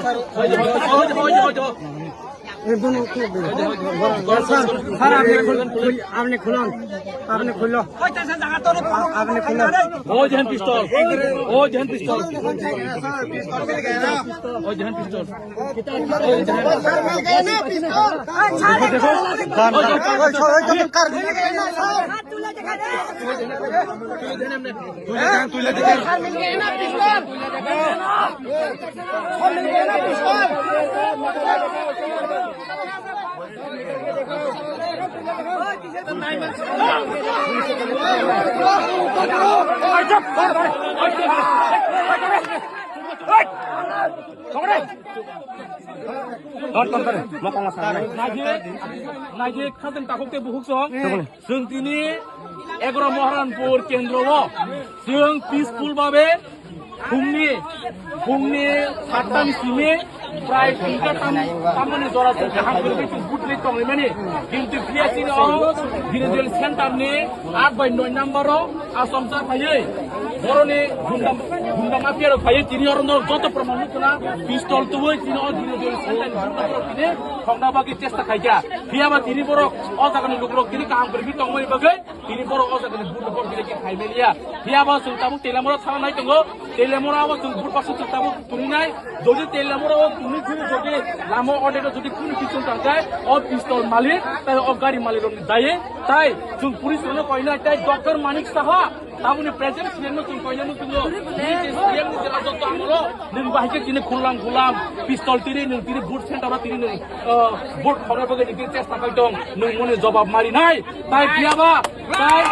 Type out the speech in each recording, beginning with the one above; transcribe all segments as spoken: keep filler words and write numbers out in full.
Sir, sir, আপনি খুল-, খুল-, আপনি খুলুন। আপনি খুলুন। ওই দেখেন পিস্তল, ওই দেখেন পিস্তল, ওই দেখেন পিস্তল। Naijik khajang takhuk tei bukhuk song. Chwng tini Egaroh Moharanpur kendro o chwng peaceful babe phungni, phungni sattani simi prai tinta tam, tamani jora se kaham kwrwi chwng vote le tonglaimani. Kintu phiya chini o Dino Dol center ni aat bai noi number o asongsa phaiwi boroni gunda, gunda mafia rok phaiwi tini oro no joto proman nukna pistol tubui tini o Dino Dol center ni gunda borok tini thongna bagwi chesta khaikha. Phiya ba tini borok o jaga ni lukurok tini kaham kwrwi tongmani bagwi Tini borok o jaga ni vote borok khe khe khai manya. Phiya bo chwng tabuk Teliamura thana nai tongo. Teliamura bo chwng vote baksa chwng tabuk tuni nai. Jodi Teliamura o tuni phuru jodi lama o dega jodi kunu kichung tang khai, o pistol malik, tai o gari malik rok ni daye, tai chwng police rok no koi nai, tai Doctor Manik Saha, tabukni president C M no chwng koi nai, no chwng no. Nini C M ni jela joto amolo, nwng bahai khe tini khulam khulam, pistol tini nwng tini vote center o tini nwng, ah, vote khorna bagwi nini chesta khai tong, nwng moni jobab mari nai. Tai phiya ba, tai.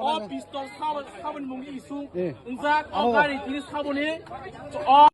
O pistol sabo, saboni mungwi isung. Eh. Unjak, o gari tini saboni. O